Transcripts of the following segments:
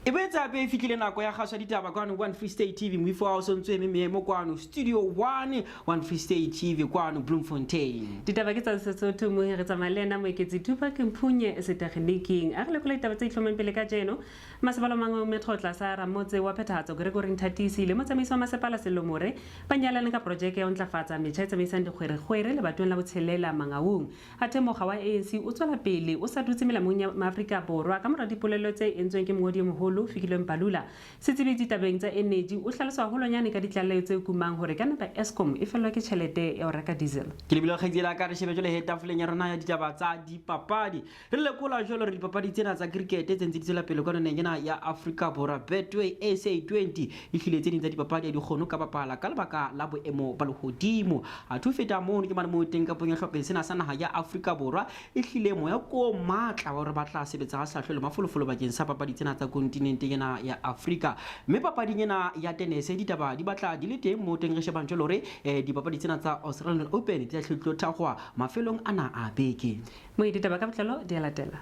E boetse hape e fihlile nako ya kgaso ya ditaba kwano One Free State TV. Moifo wa o sontso eme meemo kwano Studio 1, One Free State TV kwano Bloemfontein. Ditaba ke tsa Sesotho mo re tsamaya le ena Moeketsi Tupac Mphunye setegniking. A re lekola ditaba tse itlhomeng pele ka jeno. Masepala mangwe Metro tlasa Ramotse wa Phethahatso Gregory Nthatisi le motsamaisi wa masepala Sello More ba nyalane ka projeke ya ho ntlafatsa metjha e tsamaisang dikgwerekgwere lebatong la botshelela Mangaung. Athe mokga wa ANC o tswela pele o sa dutse melamong ya Maafrika Borwa ka mora dipolelo tse entsweng ke mongodi e moholo Fikile Mbalula. Setsebi ditabeng tsa eneji o hlalosa haholwanyane ka ditlaleho tse kumang hore ka napa Eskom e fellwa ke tjhelete ya ho reka diesel. Ke lebile kgaitsedi la ka re shebe jwale he tafoleng ya rona ya ditaba tsa dipapadi. Re lekola jwalo re dipapadi tsena tsa cricket tse ntse di tswela pele kwa noneng ena ya Afrika Borwa. Betway SA 20 e hlile tse ding tsa dipapadi ha di kgone ka bapala ka lebaka la boemo ba lehodimo. Athe ho feta mono ke mane moo teng kapong ya hlopheng sena sa naha ya Afrika Borwa e hlile moya ko matla wa hore ba tla sebetsa ka sehlahlo le mafolofolo bakeng sa papadi tsena tsa kontinente ena ya Afrika. Mme papading ena ya tenese ditaba di batla di le teng moo teng re shebang jwalo hore dipapadi tsena tsa Australian Open di tla tlo thakgoha mafelong ana a beke. Moe ditaba ka botlalo di a latela.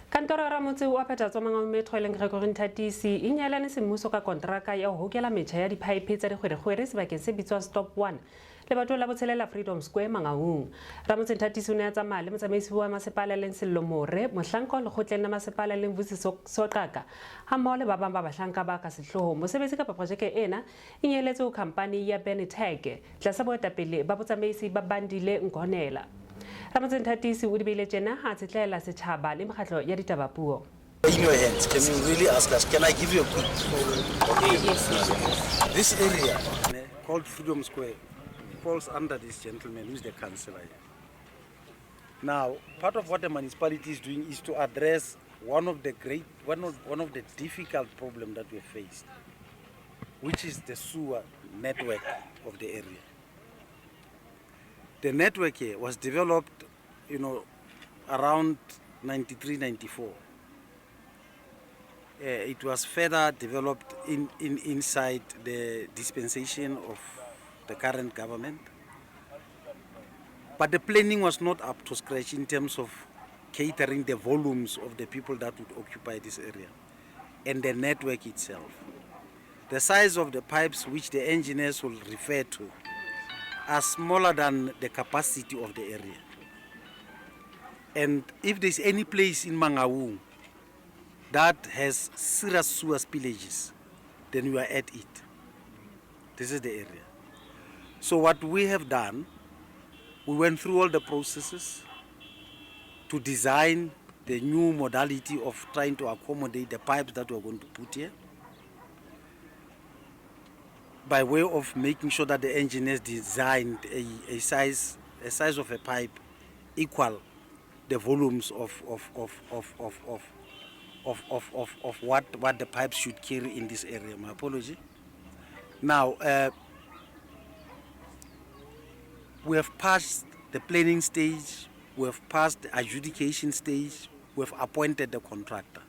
Kantoro ya ramotse wa phethahatso wa Mangaung Metro e leng Gregory Nthatisi e nyalane semmuso ka kontraka ya ho hokela metjha ya diphaephe tsa dikgwerekgwere sebakeng se bitswang Stop One lebatong la botshelela Freedom Square Mangaung. Ramotse Nthatisi o ne a tsamaya le motsamaisi wa masepala e leng Sello More, mohlanka wa lekgotleng la masepala e leng Vusi Soqaka hammoho le ba bang ba bahlanka ba ka sehloohong. Mosebetsi kapa projeke ena e nyehelletswe ho khampani ya Benetech tlasa boetapele ba botsamaisi ba Bandile Ngonela. Ramotse Nthatisi o di beile tjena ha a tshetlela setjhaba le mekgatlo ya ditaba puo. In your hands, can you really ask us, can I give you a quick? Okay. This area called Freedom Square falls under this gentleman who is the councillor here. Now, part of what the municipality is doing is to address one of the great, one of the difficult problem that we faced, which is the sewer network of the area. The network here was developed, you know, around 93, 94. It was further developed inside the dispensation of the current government. But the planning was not up to scratch in terms of catering the volumes of the people that would occupy this area and the network itself. The size of the pipes, which the engineers will refer to, are smaller than the capacity of the area. And if there's any place in Mangaung that has serious sewer spillages, then we are at it. This is the area. So what we have done, we went through all the processes to design the new modality of trying to accommodate the pipes that we are going to put here, by way of making sure that the engineers designed a size of a pipe equal the volumes of what the pipes should carry in this area. My apology. Now, we have passed the planning stage, we have passed the adjudication stage, we have appointed the contractor.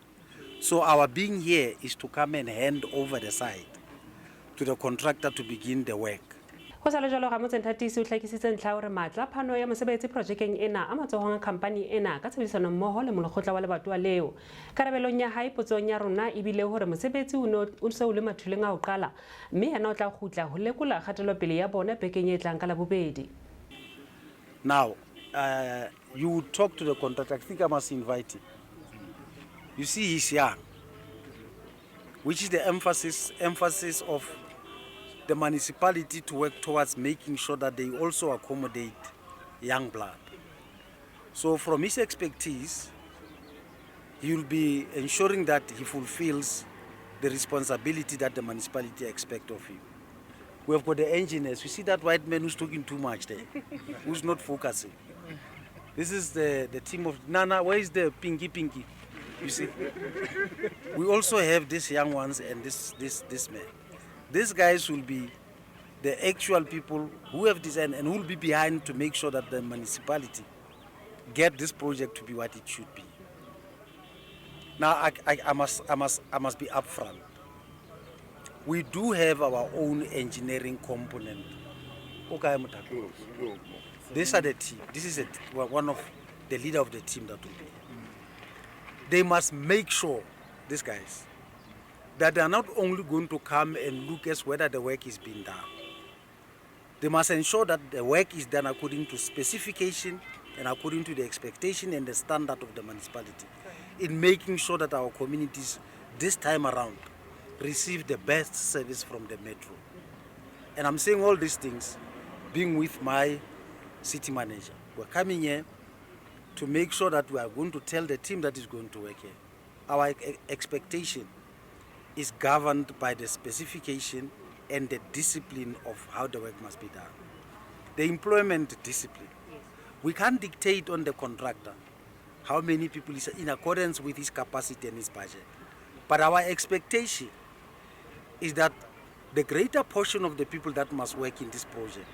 So our being here is to come and hand over the site to the contractor to begin the work. Ho sa le jwalo, Ramotse Nthatisi o hlakisitse ntlha hore matla phano ya mosebetsi projekeng ena a matsohong a khampani ena ka tshebedisano mmoho le molekgotla wa lebatowa leo. Karabelong ya hae potsong ya rona e bile hore mosebetsi o se o le mathuleng a ho qala, mme yena o tla kgutla ho lekola kgatelopele ya bona bekeng e tlang ka Labobedi. Now, you would talk to the contractor. I think I must invite him. You see, he's young, which is the emphasis of the municipality to work towards making sure that they also accommodate young blood. So from his expertise, he will be ensuring that he fulfills the responsibility that the municipality expects of him. We have got the engineers. You see that white man who's talking too much there, who's not focusing. This is the team of Nana. Where is the Pinky Pinky? You see, we also have these young ones and this man. These guys will be the actual people who have designed and who will be behind to make sure that the municipality get this project to be what it should be. Now, I must be upfront. We do have our own engineering component O kae Mothapo? These are the team. This is one of the leader of the team that will be here. They must make sure, these guys, that they are not only going to come and look at whether the work is being done. They must ensure that the work is done according to specification and according to the expectation and the standard of the municipality in making sure that our communities this time around receive the best service from the metro. And I'm saying all these things being with my city manager. We're coming here to make sure that we are going to tell the team that is going to work here. Our expectation is governed by the specification and the discipline of how the work must be done. The employment discipline. We can't dictate on the contractor how many people is in accordance with his capacity and his budget. But our expectation is that the greater portion of the people that must work in this project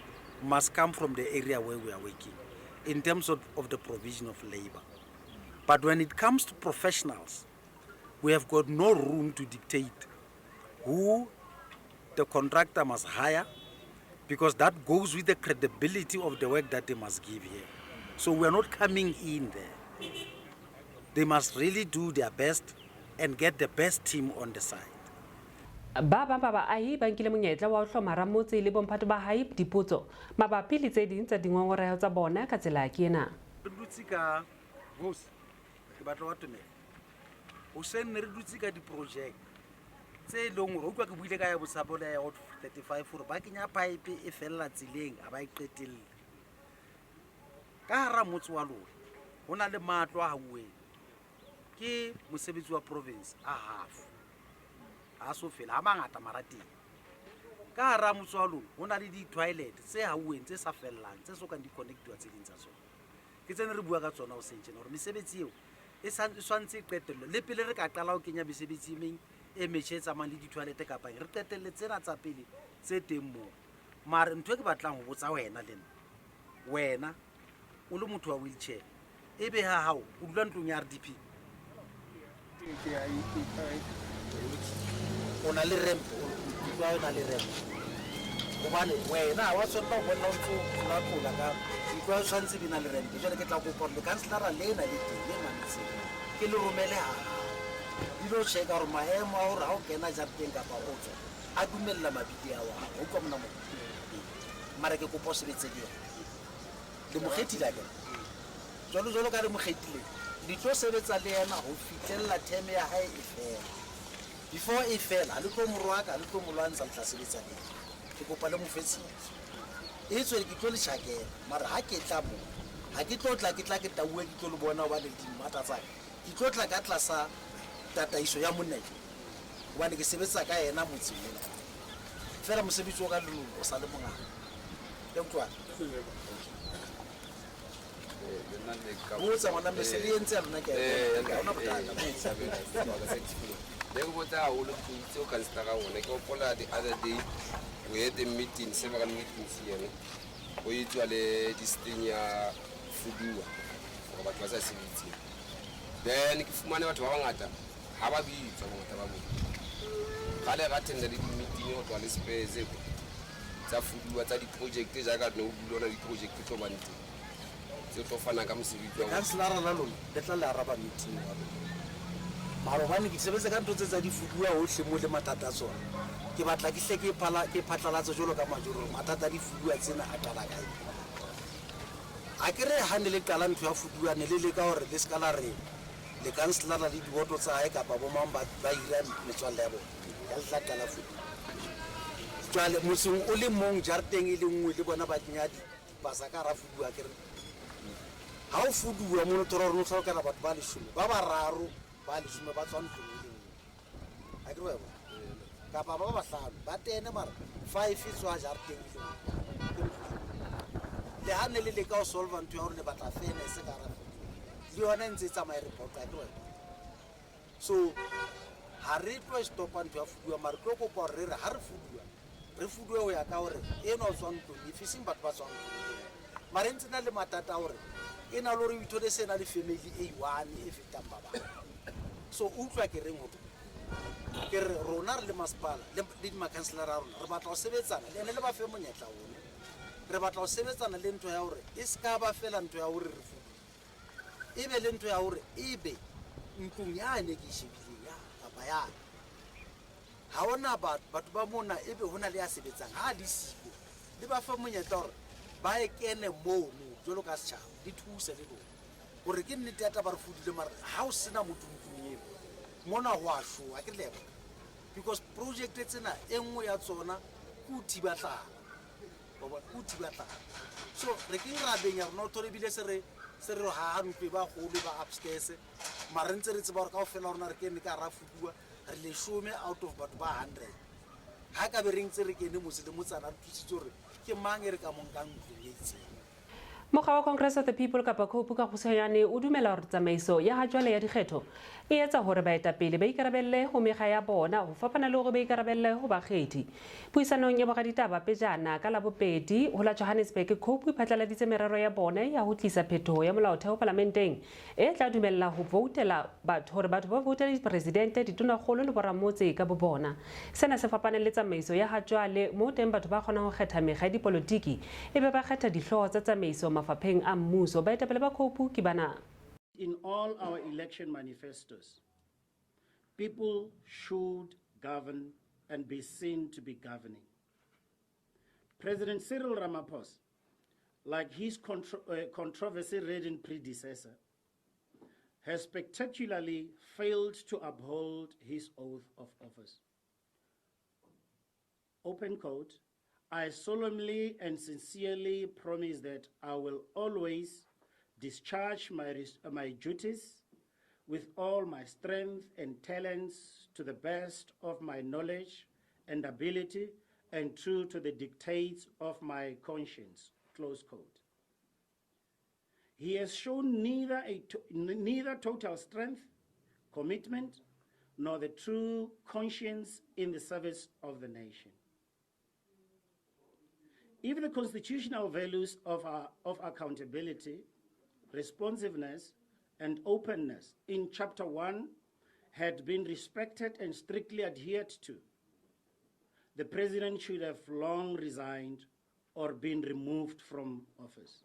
must come from the area where we are working in terms of the provision of labor. But when it comes to professionals, we have got no room to dictate who the contractor must hire, because that goes with the credibility of the work that they must give here. So we are not coming in there. They must really do their best and get the best team on the side. Ba bang ba baahi ba nkile monyetla wa ho hloma ramotse le bomphato ba hae dipotso mabapi le tse ding tsa dingongoreho tsa bona ka tsela ke ena. Re dutse ka Bose, ke batla wa tumelo. Hoseng ne re dutse ka di-project tse e leng hore utlwa ke buile ka ya Botshabelo ya Ward 35 hore ba kenya pipe e fella tseleng ha ba e qetelle. Ka hara motse wa lona ho na le matlo a hauweng ke mosebetsi wa province a half. Ha so fela, ha mangata mara teng. Ka hara motse wa lona ho na le di-toilet tse hauweng tse sa fellang, tse sokang di connectiwa tse ding tsa tsona. Ke tsene re bua ka tsona hoseng tjena hore mesebetsi eo e tshwantse e qetellwe. Le pele re ka qala ho kenya mesebetsi e meng e metjha e tsamayang le di-toilet kapa eng, re qetelle tsena tsa pele tse teng moo. Mare ntho e ke batlang ho botsa wena le nna, wena o le motho wa wheelchair, ebe ha hao o dula ntlong ya RDP? O na le ramp, o utlwa o na le ramp. Hobane wena ha wa tshwanela ho bona o ntso tlola-tlola ka ntlo ya tshwanetse be na le ramp. Jwale ke tla kopa hore lekhanselara lena le teng le mametseng, ke le romele ha hao. Di lo check-a hore maemo a hore ha o kena jareteng kapa o tswa, a dumella mabidi ao a hao. Utlwa monna mo? Mara ke kopa o sebetse le yena. Le mo kgethile akere? Jwalo jwalo ka le mo kgethile, le tlo sebetsa le yena ho fihlella term ya hae e fela. Before e fela, ha le tlo mo roaka, ha le tlo mo lwantsha, le tla sebetsa le yena. Ke kopa le mo fe tshehetso. Etswe ke tlo le tjhakela, mara ha ke tla moo, ha ke tlo tla, ke tla ke tauwe, ke tlo le bona hobane le dimmata tsa ka. Ke tlo tla ka tlasa tataiso ya monna eo, hobane ke sebetsa ka yena motseng mona. Feela mosebetsi wa ka le lona o sa le mongata. Le utlwa? Botsa ngwana mme, se le entse ya lona ke a e bona. Ha hona bothata, botsa. Ne ke botsa haholo ke itse o councillor ka rona. Ke hopola the other day we had a meeting, several meetings here, ne? Ho etswa le this thing ya fuduwa hore batho ba sa sebetseng. Then ke fumane batho ba bangata ha ba bitswa, bongata ba bona. Kgale ra attenda le di-meeting ho tloha le Spurs tsa fuduwa tsa di-project jaaka ne o bula ona di-project tlo bang teng tse tlo fana ka mosebetsi wa Councillor la lona le tla le araba meeting wa lona. Mara hobane ke sebetsa ka ntho tse tsa difuduwa hohle mo le mathata a tsona. Ke batla ke hle ke phatlalatse jwalo ka majoro hore mathata a difuduwa tsena a qala kae. Ha ke re ha ne le qala ntho ya fuduwa ne le leka hore le ska la re le councillor le diboto tsa hae kapa bo mang ba hira metswalle ya bona. Ya le tla qala fuduwa. Jwale motseng o le mong jareteng e le nngwe le bona ba kenya dipasa ka hara fuduwa ke re. Ha o fuduwa mono thola hore o hlokela batho ba leshome, ba bararo ba leshome ba tswa ntlong e le nngwe. Ha ke re wa e bona? Kapa ba bahlano ba tene mara 5 e tswa jareteng e le nngwe. Le ha ne le leka ho solve ntho ya hore le batla fairness ka hara fuduwa, le yona e ntse e tsamaya e report-a, ha ke re wa e bona? So ha re tlo e stop-a ntho ya fuduwa, mara re tlo kopa hore re re ha re fuduwa, re fuduwe ho ya ka hore enwa o tswang ntlong efe, eseng batho ba tswang ntlong e nngwe. Mara e ntse na le mathata a hore e na le hore o ithole se na le family e one e fetang ba bang. So utlwa ke reng hore ke re rona re le masepala le di-councillor a rona re batla ho sebetsana le ene le ba fe monyetla ono. Re batla ho sebetsana le ntho ya hore e se ka ba fela ntho ya hore re fuduwe, e be le ntho ya hore e be ntlong yane ke e shebileng ya kapa yane ha hona batho ba mona, ebe hona le ya sebetsang ha le siko, le ba fe monyetla hore ba e kene mono jwalo ka setjhaba, le thuse le lona hore ke nnete ya taba re fudile, mara ha o sena motho ntlong eo mona ho a showa ke lebo, because project tsena e nngwe ya tsona ke ho thiba tlala, wa bona, ke ho thiba tlala. So re keng ra benya rona, o thole ebile se re haha ntlo e ba kgolo ba upstairs, mara re ntse re tseba hore kaofela rona re kene ka hara fuduwa, re leshome out of batho ba 100. Ha ka be re ntse re kene motse le motsana, re thusitse hore ke mang e re ka mo nkang ntlong e itseng. Mokga wa Congress of the People kapa COPE ka kgutshwanyane o dumela hore tsamaiso ya ha jwale ya dikgetho e etsa hore baetapele ba ikarabelle ho mekga ya bona ho fapana le hore ba ikarabelle ho bakgethi. Puisanong ya boraditaba pejana ka Labobedi ho la Johannesburg, COPE e phatlaladitse merero ya bona ya ho tlisa phetoho ya molaotheo palamenteng e tla dumella ho voutela batho hore batho ba voutele dipresidente, ditonakgolo le boramotse ka bo bona. Sena se fapane le tsamaiso ya ha jwale moo teng batho ba kgonang ho kgetha mekga ya dipolotiki e be ba kgetha dihlooho tsa tsamaiso mafapheng a mmuso. Baetapele ba COPE ke bana. In all our election manifestos, people should govern and be seen to be governing. President Cyril Ramaphosa, like his controversy-ridden predecessor, has spectacularly failed to uphold his oath of office. Open quote, I solemnly and sincerely promise that I will always discharge my duties with all my strength and talents to the best of my knowledge and ability and true to the dictates of my conscience, close quote. He has shown neither total strength, commitment, nor the true conscience in the service of the nation. If the constitutional values of accountability, responsiveness, and openness in Chapter 1 had been respected and strictly adhered to, the president should have long resigned or been removed from office.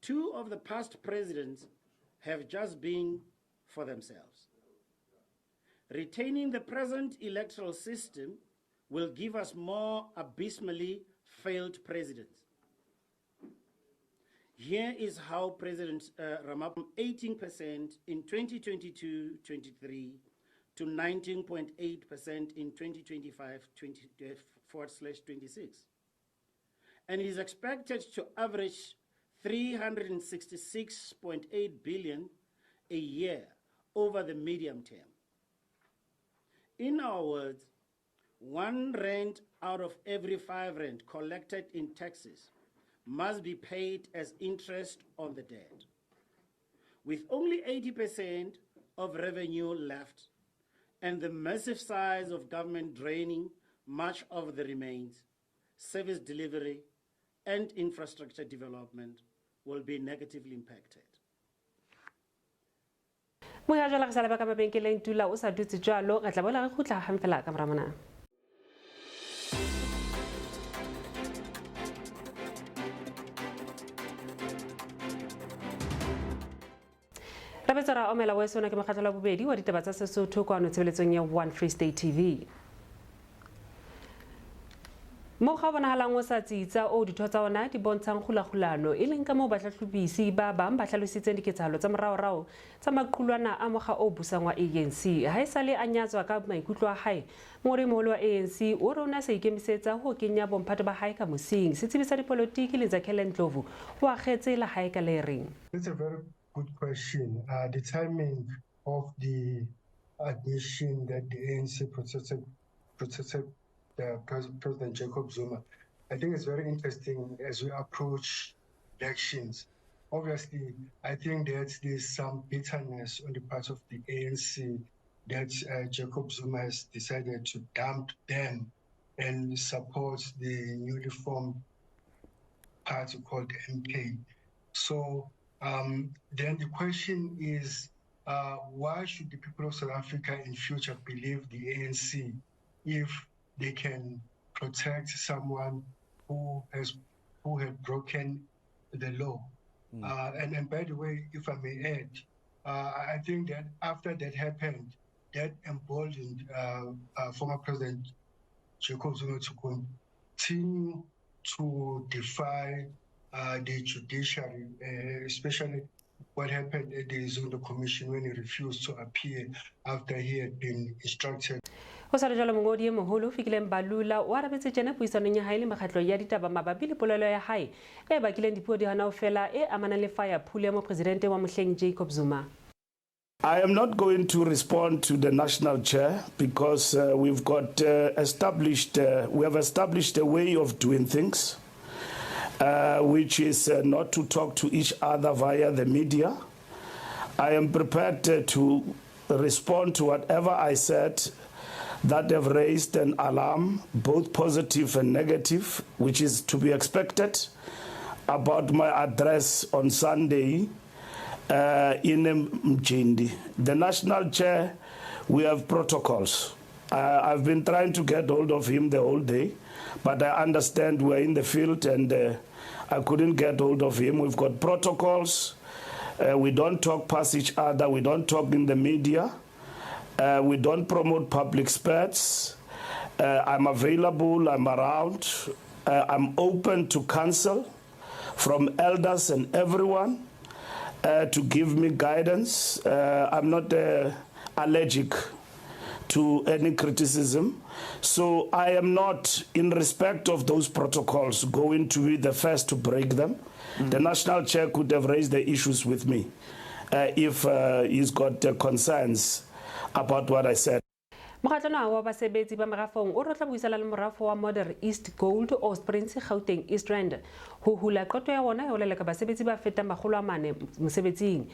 Two of the past presidents have just been for themselves. Retaining the present electoral system will give us more abysmally failed presidents. Here is how President Ramaphosa 18% in 2022-23 to 19.8% in 2025-26. And is expected to average 366.8 billion a year over the medium term. In our words, 1 rand out of every 5 rand collected in taxes must be paid as interest on the debt. With only 80% of revenue left and the massive size of government draining much of the remains, service delivery and infrastructure development will be negatively impacted. Moya jwale re sa leba ka mabenkeleng, tula o sa dutse jwalo, re tla boela re kgutla hang fela ka mora mona. Re ra omela wa sona ke mokgatlo wa bobedi wa ditaba tsa Sesotho kwano tshebeletsong ya One Free State TV. Mokga o bonahalang o sa tsitsa o ditho tsa ona di bontshang kgulakgulano e leng ka moo bahlahlobisi ba bang ba hlalositseng diketsahalo tsa moraorao tsa maqulwana a mokga o busang wa ANC. Ha esale a nyatswa ka maikutlo a hae, mongodi-moholo wa ANC o re o ne a sa ikemisetsa ho kenya bomphato ba hae ka mosing. Setsebi sa dipolotiki Linzakele Ndlovu o akgetse la hae ka le reng. It's a very good question. The timing of the admission that the ANC protested President Jacob Zuma, I think it's very interesting as we approach elections. Obviously, I think that there's some bitterness on the part of the ANC that Jacob Zuma has decided to dump them and support the newly formed party called MK. So then the question is, why should the people of South Africa in future believe the ANC if they can protect someone who had broken the law. And by the way, if I may add, I think that after that happened, that emboldened former President Jacob Zuma to continue to defy the judiciary, especially what happened at the Zondo Commission when he refused to appear after he had been instructed. Ho sa le jwalo mongodi e moholo Fikile Mbalula o arabetse tjena puisanong ya hae le mekgatlo ya ditaba mabapi le polelo ya hae e bakileng dipuo di hana ho fela e amanang le fire pool ya mopresidente wa mohleng Jacob Zuma. I am not going to respond to the national chair because we've got we have established a way of doing things, which is not to talk to each other via the media. I am prepared to respond to whatever I said that have raised an alarm, both positive and negative, which is to be expected, about my address on Sunday in Mjindi. The national chair, we have protocols. I've been trying to get hold of him the whole day, but I understand we're in the field and I couldn't get hold of him. We've got protocols. We don't talk past each other. We don't talk in the media. We don't promote public spats. I'm available. I'm around. I'm open to counsel from elders and everyone to give me guidance. I'm not allergic to any criticism. So I am not, in respect of those protocols, going to be the first to break them. The national chair could have raised the issues with me if he's got concerns about what I said. Mokgatlo wa basebetsi ba merafong o rotla buisana le morafo wa Modern East Gold o Springs Gauteng East Rand ho hula qeto ya wona ya ho leleka basebetsi ba fetang 400 mosebetsing.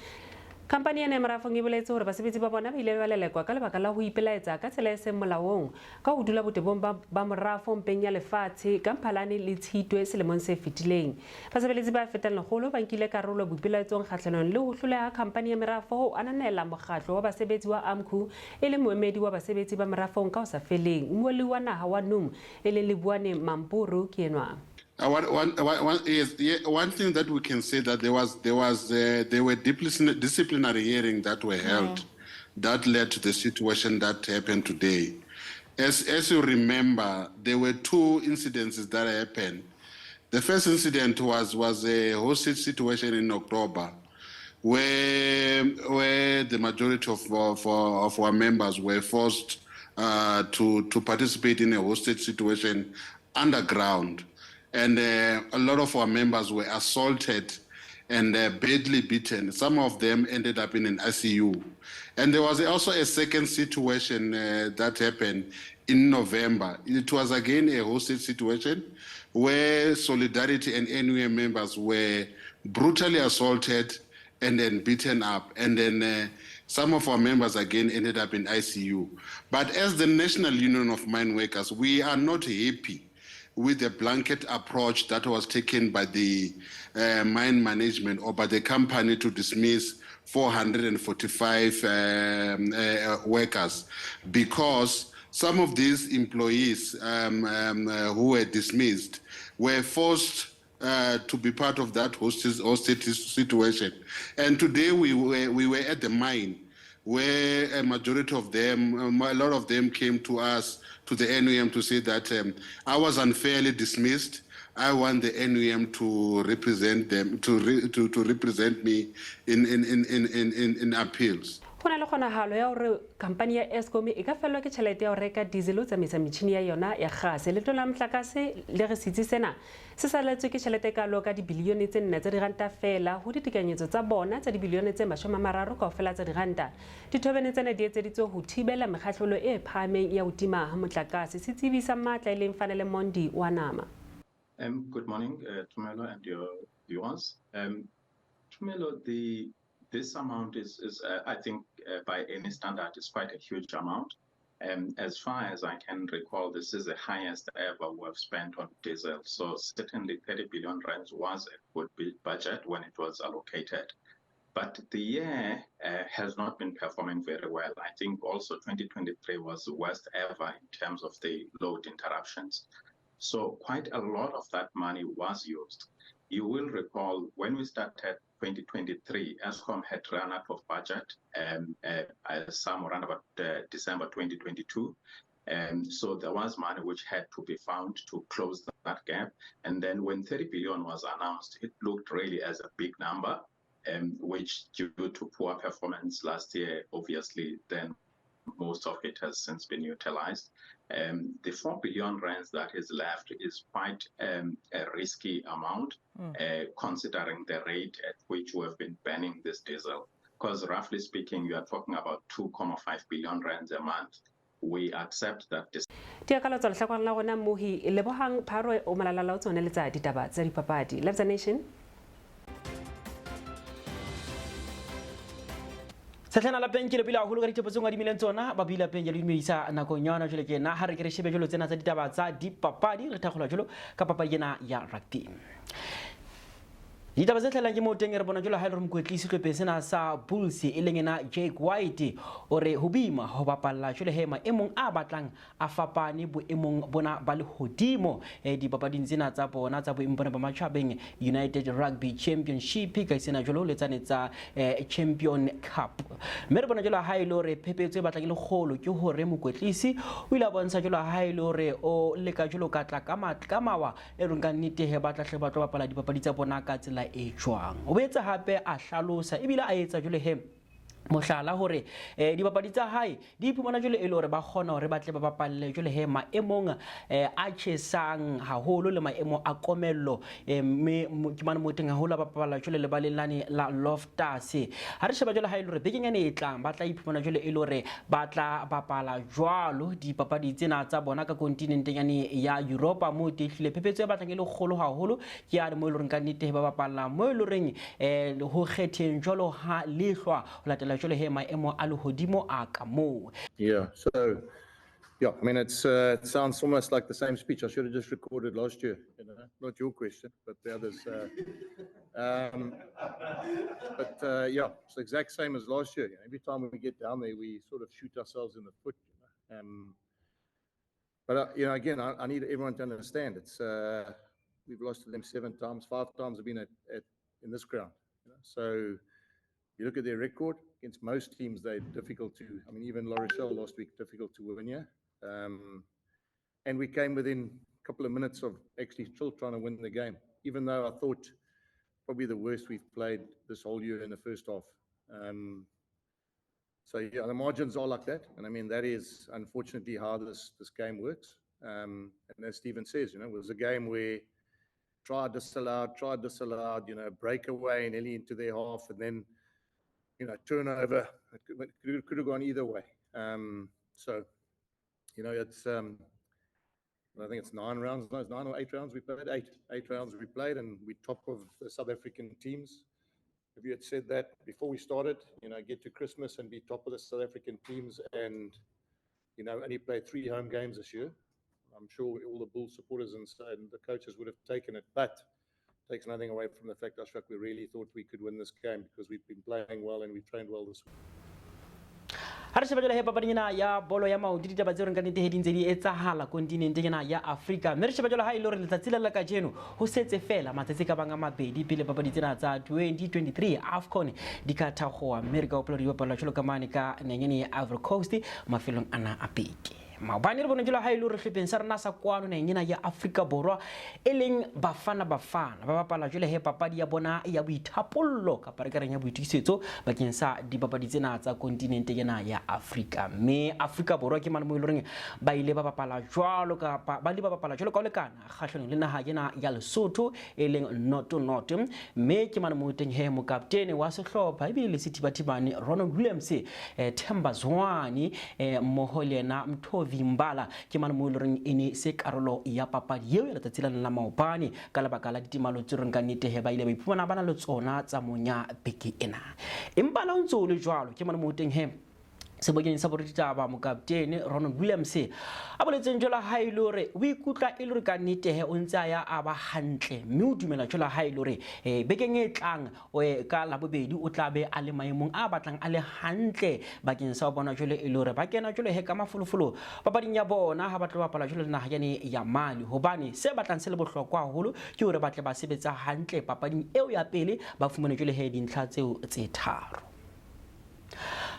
Khampani ena ya merafong e boletse hore basebetsi ba bona ba ile ba lelekwa ka lebaka la ho ipelaetsa ka tsela e seng molaong ka ho dula botebong ba morafo mpeng ya lefatshe ka Mphalane le Tshitwe selemong se fetileng. Basebeletsi ba fetang 100 ba nkile karolo boipelaetsong kgahlanong le ho hloleha khampani ya merafo ho ananela mokgatlo wa basebetsi wa AMCU e le moemedi wa basebetsi ba merafong ka ho sa feleng. Mmuelli wa naha wa NUM e leng Lebuane Mampuru ke enwa. One thing that we can say that there were disciplinary hearings that were held that led to the situation that happened today. As you remember, there were two incidences that happened. The first incident was a hostage situation in October, where the majority of our members were forced to participate in a hostage situation underground. And a lot of our members were assaulted and badly beaten. Some of them ended up in an ICU. And there was also a second situation that happened in November. It was again a hostage situation where Solidarity and NUM members were brutally assaulted and then beaten up. And then some of our members again ended up in ICU. But as the National Union of Mine Workers, we are not happy with the blanket approach that was taken by the mine management or by the company to dismiss 445 workers, because some of these employees who were dismissed were forced to be part of that hostage situation. And today we were at the mine, where a majority of them, a lot of them came to us, to the NUM, to say that I was unfairly dismissed. I want the NUM to represent them, to represent me in appeals. Ho na le kgonahalo ya hore khampani ya Eskom e ka fellwa ke tjhelete ya ho reka diesel ho tsamaisa metjhini ya yona ya kgase. Letona la motlakase le re setsi sena se saletswe ke tjhelete e kalo ka dibilione tse 4 tsa diranta feela ho ditekanyetso tsa bona tsa dibilione tse 30 kaofela tsa diranta. Dithobene tsena di etseditswe ho thibela mekgahlelo e phahameng ya ho tima ha motlakase. Setsebi sa matla e leng Fanele Mondi wa Nama. Good morning, Tumelo and your viewers. Tumelo, this amount is I think, by any standard, is quite a huge amount. As far as I can recall, this is the highest ever we have spent on diesel. So certainly 30 billion rands was a good budget when it was allocated. But the year has not been performing very well. I think also 2023 was the worst ever in terms of the load interruptions. So quite a lot of that money was used. You will recall when we started 2023, Eskom had run out of budget somewhere around about December 2022. So there was money which had to be found to close that gap. And then when 30 billion was announced, it looked really as a big number, which due to poor performance last year, obviously, then most of it has since been utilized. The 4 billion rands that is left is quite a risky amount, considering the rate at which we have been burning this diesel. Because roughly speaking, you are talking about 2.5 billion rands a month. We accept that this. Diakalo tsa lehlakoreng la rona Mohi Lebohang Pharwe o malalala o tsone le tsa ditaba tsa dipapadi. Lebza Nation. Setlhana lapeng ke lepile haholo ka dithopo tse ngwadimileng tsona ba bile lapeng ke le dumedisa nakong yona jwale ke nna ha re ke re shebe jwalo tsena tsa ditaba tsa dipapadi re thakgola jwalo ka papadi ena ya rugby. Ditaba tse tlhelang ke moo teng re bona jwalo ha e le hore mokwetlisi sehlopeng sena sa Bulls e leng ena Jake White o re ho boima ho bapalla jwale he maemong a batlang a fapane boemong bona ba lehodimo dipapading tsena tsa bona tsa boemo bona ba matjhabeng United Rugby Championship ka sena jwalo le tsane tsa Champion Cup. Mme re bona jwalo ha e le hore phephetso e batlang e le kgolo ke hore mokwetlisi o ile a bontsha jwalo ha e le hore o leka jwalo ka tla ka mawa e reng ka nnete he ba tla hle ba tlo bapala dipapadi tsa bona ka tsela e jwang. O boetse hape a hlalosa ebile a etsa jwale he mohlala hore dipapadi tsa hae di iphumana jwale e le hore ba kgona hore ba tle ba bapalle jwale he maemong a tjhesang haholo le maemo a komello, mme ke mane mo teng haholo ba bapala jwale lebaleng lane la Loftus. Ha re sheba jwale ha e le hore bekeng ena e tlang ba tla iphumana jwale e le hore ba tla bapala jwalo dipapadi tsena tsa bona ka kontinenteng yane ya Europa mo teng hlile phephetso e batlang e le kgolo haholo ke yane mo e le horeng ka nnete ba bapalla mo e le horeng ho kgetheng jwalo ha lehlwa ho latela jwale he maemo a lehodimo a ka moo. Yeah, so yeah, I mean it's it sounds almost like the same speech I should have just recorded last year, you know, not your question, but the others. But yeah, it's the exact same as last year. You know, every time we get down there, we sort of shoot ourselves in the foot. You know? But you know, again, I need everyone to understand it's we've lost to them 7 times, 5 times have been in this ground. You know? So you look at their record against most teams, they're difficult to, I mean, even La Rochelle last week, difficult to win here. And we came within a couple of minutes of actually still trying to win the game, even though I thought probably the worst we've played this whole year in the first half. So, yeah, the margins are like that. And, I mean, that is unfortunately how this game works. And as Stephen says, you know, it was a game where try disallowed, you know, break away nearly into their half and then, you know, turnover, it could have gone either way. So, you know, it's, I think it's 9 rounds, no, it's 9 or 8 rounds we played, eight rounds we played, and we top of the South African teams. If you had said that before we started, you know, get to Christmas and be top of the South African teams and, you know, only play 3 home games this year, I'm sure all the Bulls supporters and the coaches would have taken it, but takes nothing away from the fact, Ashfaq, we really thought we could win this game because we've been playing well and we've trained well this week. Ha re sheba jwale he papading ena ya bolo ya maoto ditaba tse reng ka nnete he di ntse di etsahala kontinenteng ena ya Afrika. Mme re sheba jwale ha e le hore letsatsi le la kajeno ho setse fela matsatsi ka bang a mabedi pele papadi tsena tsa 2023 AFCON di ka thakgowa, mme re ka hopola di bapalwa jwalo ka mane ka naheng ya Ivory Coast mafelong ana a beke. Maobane re bone jwalo ha e le hore hlopheng sa rona sa kwano naheng ena ya Afrika Borwa e leng Bafana Bafana ba bapala jwale he papadi ya bona ya boithapollo kapa re ka reng ya boitokisetso bakeng sa dipapadi tsena tsa kontinente ena ya Afrika. Mme Afrika Borwa ke mane mo e le horeng ba ile ba bapala jwalo kapa ba ile ba bapala jwalo ka ho lekana kgahlanong le naha ena ya Lesotho e leng 0-0. Mme ke mane mo teng he mokaptene wa sehlopha ebile le sethibathibane Ronald Williams, Themba Zwane, mmoho le yena Mthovi Mbala ke mane mo e le horeng e ne se karolo ya papadi eo ya letsatsi lena la maobane ka lebaka la ditemalo tse reng ka nnete he ba ile ba iphumana ba na le tsona tsa monya beke ena. Empa le ha o ntso o le jwalo ke mane mo teng he Sebokeng sa boraditaba, mokaptene Ronald Williams a boletseng jwalo ha e le hore o ikutlwa e le hore ka nnete he o ntse a ya a ba hantle, mme o dumela jwalo ha e le hore bekeng e tlang ka Labobedi o tla be a le maemong a batlang a le hantle bakeng sa ho bona jwalo e le hore ba kena jwalo he ka mafolofolo papading ya bona ha ba tlo bapala jwalo le naha yane ya Mali, hobane se batlang se le bohlokwa haholo ke hore ba tle ba sebetsa hantle papading eo ya pele, ba fumane jwalo he dintlha tseo tse tharo.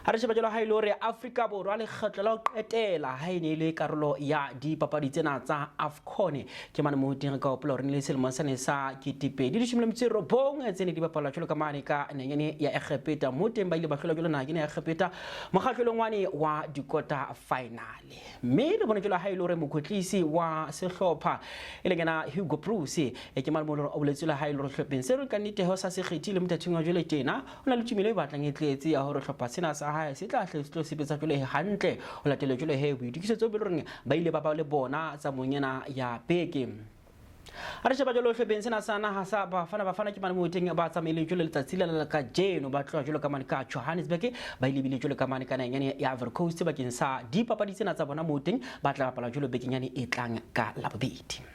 Ha re sheba jwalo ha e le hore Afrika Borwa lekgetlo la ho qetela ha e ne e le karolo ya dipapadi tsena tsa AFCON, ke mane moo teng re ka hopola hore ne le selemong sane sa 2019 tse ne di bapalwa jwalo ka mane ka naheng ya Egepeta, moo teng ba ile ba hlola jwalo naheng ya Egepeta mokgahlelong wane wa dikota finale. Mme re bone jwalo ha e le hore mokwetlisi wa sehlopha e leng yena Hugo Broos, ke mane moo o boletse ha e le hore hlopheng se re ka nnete ho sa se kgethile mothating wa jwale tjena, o na le tumelo e batlang e tletse ya hore hlopha sena sa hae se tla hle se tlo sebetsa jwale hantle ho latela jwale he boitokisetso bo le ba ile ba ba le bona tsa monyana ya beke. Ha re sheba jwalo hlopheng sena sa naha sa Bafana Bafana, ke mane moo teng ba tsamaileng jwalo letsatsi la la kajeno, ba tloha jwalo ka mane ka Johannesburg, ba ile bile jwalo ka mane ka naheng ya Ivory Coast bakeng sa dipapadi tsena tsa bona moo teng ba tla bapala jwalo bekeng yane e tlang ka Labobedi.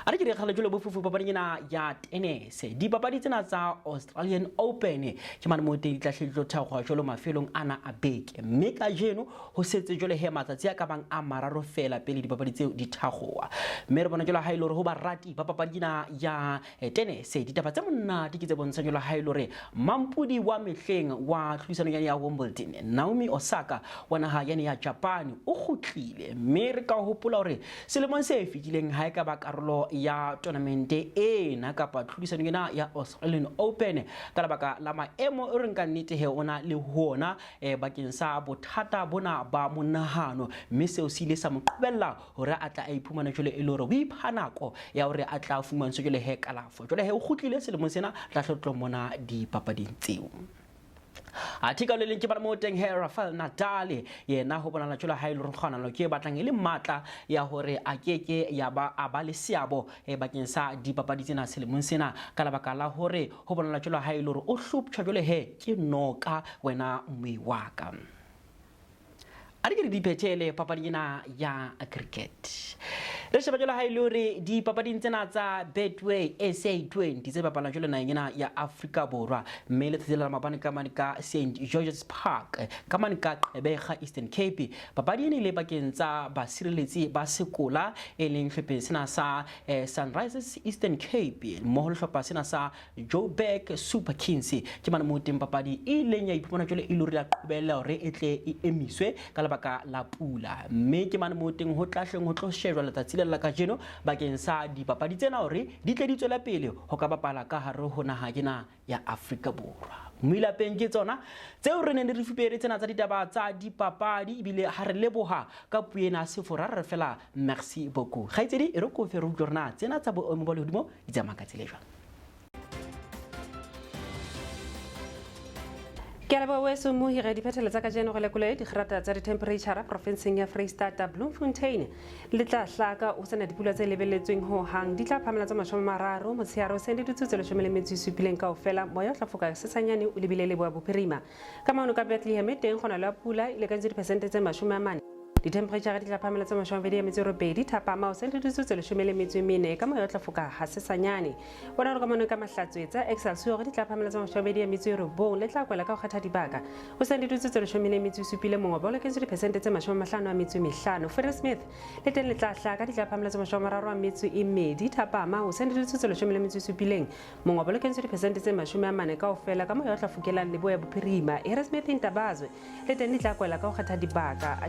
A re ke dikgale jwalo bofufu papading ena ya tenese, dipapadi tsena tsa Australian Open ke mane moo teng di tla hle di tlo theoha jwalo mafelong ana a beke, mme kajeno ho setse jwale he matsatsi a ka bang a mararo fela pele dipapadi tseo di thakgowa. Mme re bona jwalo ha e le hore ho barati ba papadi ena ya tenese, ditaba tse monate ke tse bontshang jwalo ha e le hore mampudi wa mehleng wa tlhodisano ya Wimbledon Naomi Osaka wa naha yane ya Japan o kgutlile, mme re ka hopola hore selemong se fetileng ha e ka ba karolo ya tournamente ena kapa tlhodisano ena ya Australian Open ka lebaka la maemo e reng ka nnete he ona le hona bakeng sa bothata bona ba monahano, mme seo se ile sa mo qobella hore a tla a iphumana jwale e le hore o ipha nako ya hore a tla fumantshwe jwale he kalafo. Jwale he o kgutlile selemong sena, tla hle mona dipapading tseo. Athe ka le leng ke bana moo teng he Rafael Nadal yena ho bonala jwalo ha e le hore kgonahalo ke e batlang e le matla ya hore a keke ya ba a ba le seabo bakeng sa dipapadi tsena selemong sena ka lebaka la hore ho bonala jwalo ha e le hore o hloptjhwa jwale he ke noka wena moe wa ka. A re ke re diphethele papading ena ya cricket. Re sheba jwalo ha e le hore dipapading tsena tsa Betway SA20 tse bapalang jwalo naheng ena ya Afrika Borwa, mme letsatsi la maobane ka mane ka St George's Park ka mane ka Gqeberha Eastern Cape, papadi ena e ile pakeng tsa basireletsi ba sekola e leng hlopheng sena sa Sunrisers Eastern Cape mmoho le hlopha sena sa Joburg Super Kings. Ke mane moo teng papadi e ileng ya iphumana jwale e le hore ya qobella hore e tle e emiswe ka lebaka la pula, mme ke mane moo teng ho tla hleng ho tlo shejwa letsatsi le la kajeno bakeng sa dipapadi tsena hore di tle di tswele pele ho ka bapala ka hare ho naha ena ya Afrika Borwa. Moilapeng ke tsona tseo re neng re fupere tsena tsa ditaba tsa dipapadi, ebile ha re leboha ka puo ena sefora re fela merci beaucoup. Kgaitsedi e re kofe re utlwe hore na tsena tsa boemo ba lehodimo di tsamaya ka tsela e jwang. Ke a leboha weso mohire diphethelo tsa kajeno re lekole dikgerata tsa di-temperature profinseng ya Freistata. Bloemfontein le tla hlaka o sena dipula tse lebelletsweng ho hang, di tla phamela tsa 30 motshehare o seng le ditsotso 17 kaofela, moya o tla foka sesanyane o lebile leboya bophirima. Ka mano ka Bethlehem teng go na le pula e lekantse diphesente tse 40, di-temperature di tla phamela tsa 28 thapama o seng le ditsotso 14 ka moya o tla foka ha sesanyane. Bona re ka mano ka Mahlatswe tsa Excelsior di tla phamela tsa 29 le tla kwela ka ho kgetha dibaka o seng le ditsotso 17 mongobo o lekantse diphesente tse 55. Frederick le teng le tla hlaka di tla phamela tsa 32 thapama o seng le ditsotso 17 mongobo o lekantse diphesente tse 40 kaofela ka moya o tla fokelang leboya bophirima. Harrismith Ntabazwe le teng di tla kwela ka ho kgetha dibaka,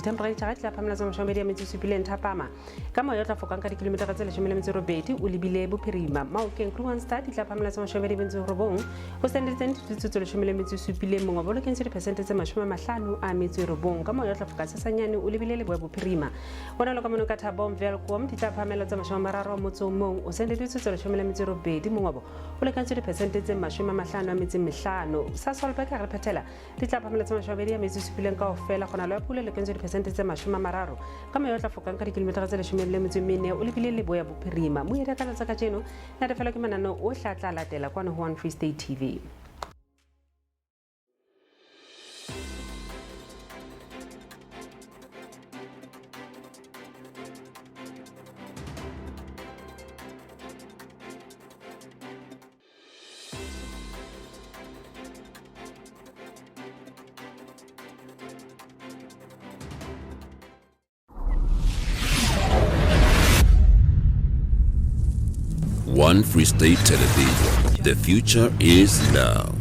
di-temperature di tla phamela tsa 27 thapama ka moya o tla fokang ka dikilometara tse 18 o lebile bophirima. Maokeng Kroonstad di tla phamela tsa 29 ho seng le teng ditsotso 17 mongobo o lekantse diphesente tse 59 ka moya o tla foka sesanyane o lebile leboya bophirima. Bona lo ka mono ka Thabong Welkom di tla phamela tsa 31 o seng le ditsotso 18 mongobo o lekantse diphesente tse 55. Sasolburg re phethela di tla phamela tsa 27 kaofela, gona le pula lekantse diphesente tse 30 ka moya o tla fokang ka dikilometara tse 14 o lebile leboya bophirima. Moedi ka tsa kajeno natefelo ke mananeo ohle a tla latela kwano ho One Free State TV. One Free State Television. The future is now.